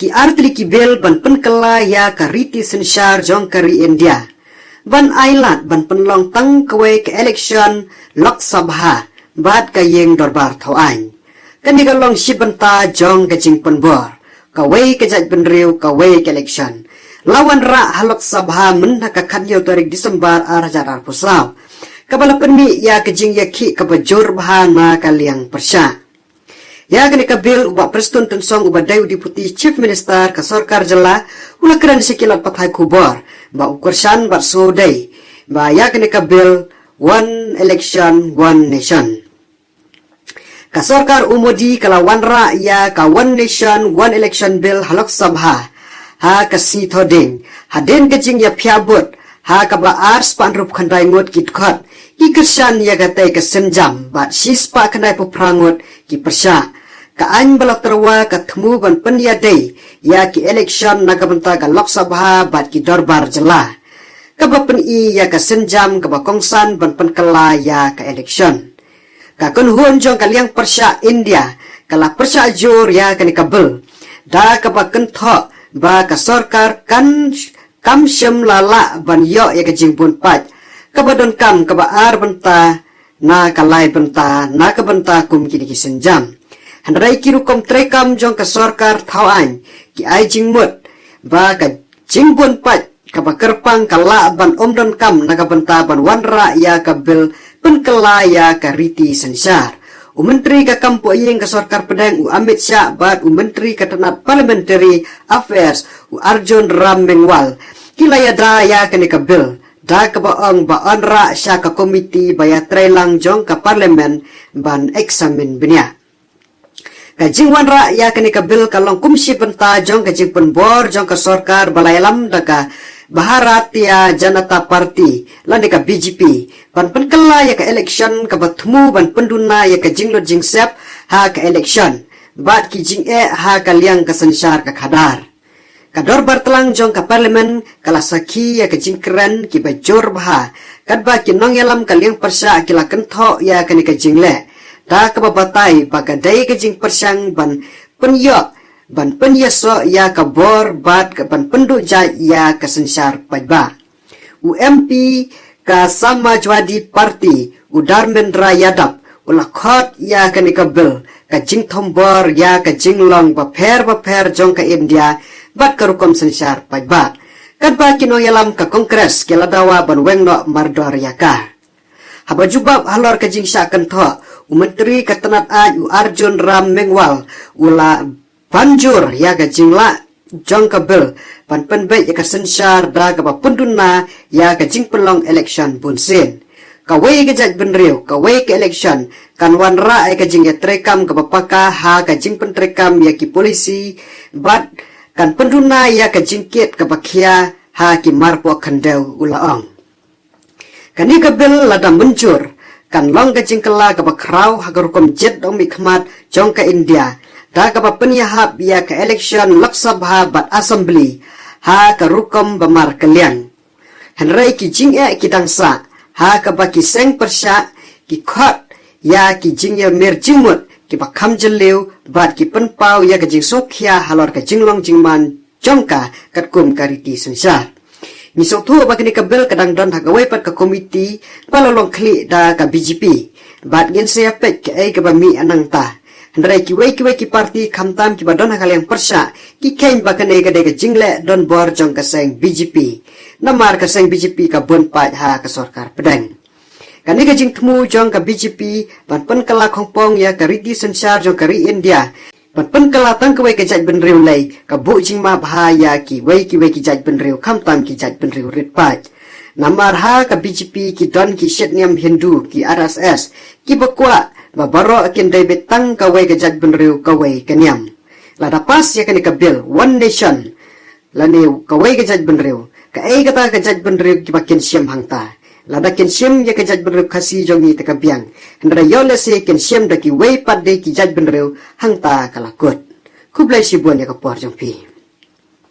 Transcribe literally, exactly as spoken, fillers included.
Ki artylli ki bill ban pynkylla ïa ka riti synshar jong ka ri India, ban ailad ban pynlong tang kawei ka election Lok Sabha bad ka ïing dorbar thaw aiñ. Kane ka long shi bynta jong ka jingpynbor kawei ka jaitbynriew kawei ka election. La wanrah ha Lok Sabha mynta ka khatñiew tarik December ar hajar arphew saw, kaba la pynmih ïa ka jingïakhih kaba jur bha na ka liang pyrshah. Ïa kane ka bill, u Bah Prestone Tynsong uba dei u Deputy Chief Minister ka sorkar jylla, u la kren sha ki lad pathai khubor ba u kyrshan bad sngewdei ba ïa kane ka bill One Election One Nation. Ka sorkar u Modi ka la wanrah ïa ka One Nation One Election Bill ha Lok Sabha ha ka sngi Thohdieng, hadien ka jingïaphiah vote ha kaba ar spah hynriewphew khyndai ngut ki dkhot ki kyrshan ïa katei ka sienjam bad shi spah khyndaiphew phra ngut ki pyrshah. Ka aiñ ba la tyrwa ka thmu ban pynïadei ïa ki election na ka bynta ka Lok Sabha bad ki dorbar jylla, kaba pyni ïa ka sienjam kaba kongsan ban pynkylla ïa ka election. Ka kynhun jong ka liang pyrshah India ka la pyrshah jur ïa kane ka bill, da kaba kynthoh ba ka sorkar kan kam shym la lah ban ïoh ïa ka jingbun paid kaba donkam kaba ar bynta na ka lai bynta na ka bynta kum kine ki sienjam. Hynrei ki rukom treikam jong ka sorkar thaw aiñ ki ai jingmut ba ka jingbun paid kaba kyrpang ka lah ban ym donkam na ka bynta ban wanrah ïa ka bill pynkylla ïa ka riti synshar. U Myntri ka kam poh ïing ka sorkar pdeng u Amit Shah bad u Myntri ka tnat Parliamentary Affairs u Arjun Ram Meghwal ki la ïada ïa kane ka bill, da kaba ong ba yn rah sha ka komiti ba ïatreilang jong ka Parliament ban examine bniah. Ka jingwanrah ïa kane ka bill ka long kum shi bynta jong ka jingpynbor jong ka sorkar ba la ïalam da ka Bharatiya Janata Party lane ka B J P ban pynkylla ïa ka election kaba thmu ban pynduna ïa ka jinglut jingsep ha ka election bad ki jingeh ha ka liang ka synshar ka khadar. Ka dorbar tlang jong ka Parliament ka la sakhi ïa ka jingkren kiba jur bha, katba ki nongïalam ka liang pyrshah ki la kynthoh ïa kane ka jingleh da kaba batai ba ka dei ka jingpyrshang ban pynïoh ban pynïasoh ïa ka bor bad ka ban pynduh jait ïa ka synshar paidbah. U M P ka Samajwadi Party u Dharmendra Yadav u la khot ïa kane ka bill ka jingthombor ïa ka jinglong bapher bapher jong ka India bad ka rukom synshar paidbah, katba ki nongïalam ka Congress ki la dawa ban weng noh mardor ïa ka. Haba jubab halor ka jingshah kynthoh, u Myntri ka tnat aiñ u Arjun Ram Meghwal u la ban jur ïa ka jinglah jong ka bill ban pynbeit ïa ka synshar da kaba pynduna ïa ka jingpynlong election bunsien. Kawei ka jaitbynriew kawei ka election kan wanrah ïa ka jingïatreikam kaba paka ha ka jingpyntreikam ïa ki polisi bad kan pynduna ïa ka jingkit kaba khia ha ki marpoh khyndew, u la ong. Kane ka bill lada mynjur kan long ka jingkylla kaba khraw ha ka rukom jied dong mihkhmat jong ka India da kaba pynïahap ïa ka election Lok Sabha bad Assembly ha ka rukom ba markylliang. Hynrei ki jingeh ki dang sah ha kaba ki seng pyrshah ki khot ïa ki jingïamir jingmut kiba kham jylliew bad ki pynpaw ïa ka jingsngewkhia halor ka jinglong jingman jong ka katkum ka riti synshar. Ngi sngewthuh ba kane ka bill ka dang don ha kawei pat ka komiti ba la long khlieh da ka B J P bad ngin sa ïa peit kaei kaba mih nangta. Hynrei kiwei kiwei ki parti khamtam kiba don ha ka liang pyrshah ki kheiñ ba kane ka dei ka jingleh donbor jong ka seng B J P, namar ka seng B J P ka bun paid ha ka sorkar pdeng. Kane ka jingthmu jong ka B J P ban pynkylla khongpong ïa ka riti synshar jong ka ri India ban pynkylla tang kawei ka jaitbynriew lei ka buh jingma bha ïa kiwei kiwei ki jaitbynriew khamtam ki jaitbynriew rit paid. Namar ha ka B J P ki don ki shitniam Hindu ki R S S kiba kwah ba baroh kin dei beit tang kawei ka jaitbynriew kawei ka niam. Lada pass ïa kane ka bill One Nation lane kawei ka jaitbynriew, kaei kata ka jaitbynriew kiba kin shim hangta? Lada kin shim ïa ka jaitbynriew Khasi jong ngi te ka biang, hynrei ïoh lehse kin shim da kiwei pat de ki jaitbynriew hangta ka la kut. Khublei shibun ïa ka por jong phi.